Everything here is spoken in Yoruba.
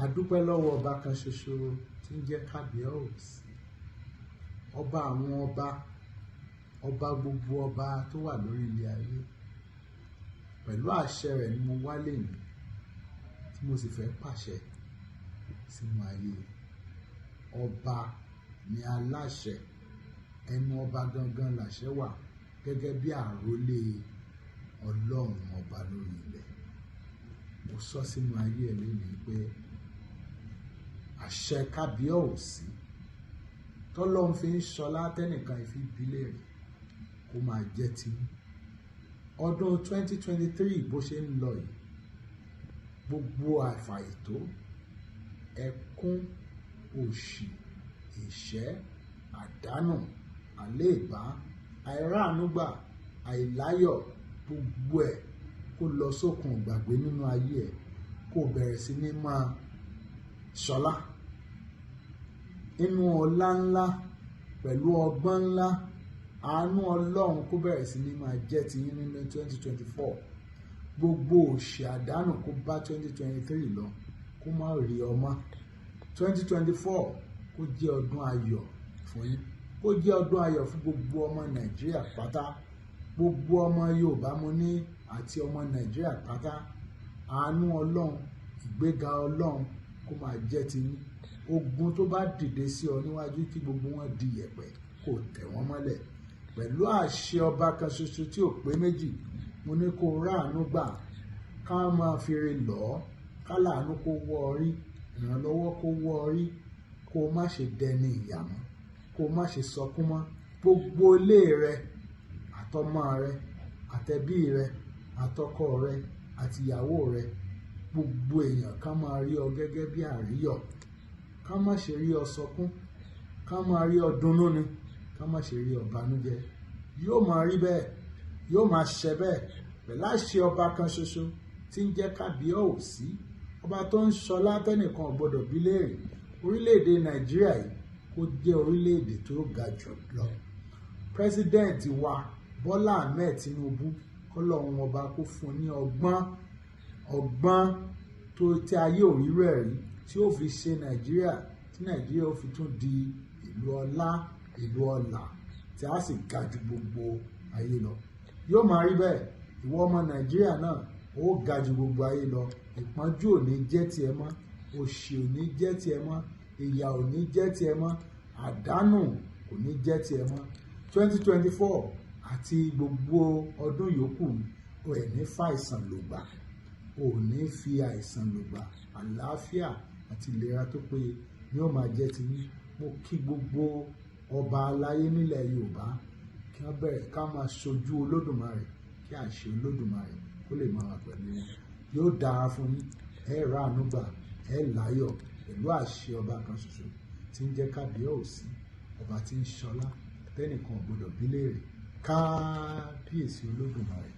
A dúpẹ́ lọ́wọ́ ọba kan ṣoṣo tí ń jẹ́ Kábíyèsí, ọba àwọn ọba, ọba gbogbo ọba tó wà lórí ilẹ̀ ayé. Pẹ̀lú àṣẹ rẹ̀ ni mo wá lénìí, tí mo sì fẹ́ pàṣẹ sínú ayé. Ọba ni aláṣẹ, ẹnu ọba gangan làṣẹ wà gẹ́gẹ́ bí àrólé Ọlọ́run ọba lórí ilẹ̀. Mo sọ sínú ayé ẹ lénìí pé àṣẹ Kábíyèsí tọ́lọ́run fi ń ṣọlá tẹ́nìkan ìfi bí léèrè kó máa jẹ́ tiyín. Ọdún 2023 bó ṣe ń lọ yìí, gbogbo àfàìtó, ẹkún, òṣì, ìṣẹ́, àdánù, àléèbá, àìráànúgbà, àìláyọ̀, gbogbo ẹ̀ kó lọ sókun ìgbàgbé nínú ayé ẹ̀, kó bẹ̀rẹ̀ sí ní máa ṣọlá nínú ọlá ńlá pẹ̀lú ọgbọ́n ńlá. Àánú Ọlọ́run kó bẹ̀rẹ̀ sí ní máa jẹ́ tiyín nínú 2024. Gbogbo òṣì àdánù kó bá 2023 lọ, kó má rí ọmọ. 2024 kó jẹ́ ọdún ayọ̀ fún yín, kó jẹ́ ọdún ayọ̀ fún gbogbo ọmọ Nàìjíríà pátá, gbogbo ọmọ Yorùbá mo ní àti ọmọ Nàìjíríà pátá. Àánú Ọlọ́run, ìgbéga Ọlọ́run kó máa jẹ́ tiyín. Ogun tó bá dìde sí ọ níwájú, kí gbogbo wọn di yẹ̀pẹ̀, kó tẹ̀ wọ́n mọ́lẹ̀ pẹ̀lú àṣẹ ọba kan ṣoṣo tí ò pé méjì. Mo ní kó ráàánú gbà, ká máa fi re lọ̀ ká láàánú kó wọ́ ọ rí, ìrànlọ́wọ́ kó wọ́ ọ rí, kó má ṣe dẹni ìyà mọ́, kó má ṣe sọkún mọ́. Gbogbo ilé rẹ, àtọmọ rẹ, àtẹbí rẹ, àtọkọ rẹ, àtìyàwó rẹ, gbogbo èèyàn ká máa rí ọ gẹ́gẹ́ bí àríyọ̀, ká má ṣe rí ọ sọkún, ká máa rí ọ dunnú ni, ká má ṣe rí ọ banújẹ́. Yóò máa rí bẹ́ẹ̀, yóò máa ṣẹ bẹ́ẹ̀ pẹ̀lú àṣẹ ọba kan ṣoṣo tí ń jẹ́ Kábíyèsí, ọba tó ń ṣọlá tẹ́nìkan ò gbọ́dọ̀ bí léèrè. Orílẹ̀-èdè Nàìjíríà yìí kó jẹ́ orílẹ̀-èdè tó ga jù lọ. President wa Bọ́lá Ahmed Tinubu, kọ́lọ́run ọba kó fún un ní ọgbọ́n, ọgbọ́n tó tí ayé ò rírú ẹ̀ rí, tí ó fi ṣe Nàìjíríà, tí Nàìjíríà ó fi tún di ìlú ọlá, ìlú ọlà, tí a sì ga ju gbogbo ayé lọ. Yóò máa rí bẹ́ẹ̀. Ìwọ ọmọ Nàìjíríà náà, ó ga ju gbogbo ayé lọ. Ìpọ́njú ò ní jẹ́ tiẹ̀ mọ́, òṣì ò ní jẹ́ tiẹ̀ mọ́, ìyà ò ní jẹ́ tiẹ̀ mọ́, àdánù kò ní jẹ́ tiẹ̀ mọ́. 2024 àti gbogbo ọdún yòókù, ò ní fàìsàn lògbà, ò ní fi àìsàn lògbà. Àlàáfíà àti ìlera tó péye ni ó máa jẹ́ tiyín. Mo kí gbogbo ọba aláyé nílẹ̀ Yorùbá kí wọ́n bẹ̀rẹ̀ ká máa ṣojú Olódùmarè, kí àṣẹ Olódùmarè kó lè máa wà pẹ̀lú wọn. Yóò dára fún yín, ẹ ráàánú gbà, ẹ láyọ̀ pẹ̀lú àṣẹ ọba kan ṣoṣo tí ń jẹ́ Kábíyèsí, ọba tí ń ṣọlá tẹ́nìkan ò gbọ́dọ̀ bí léèrè. Kábíyèsí Olódùmarè.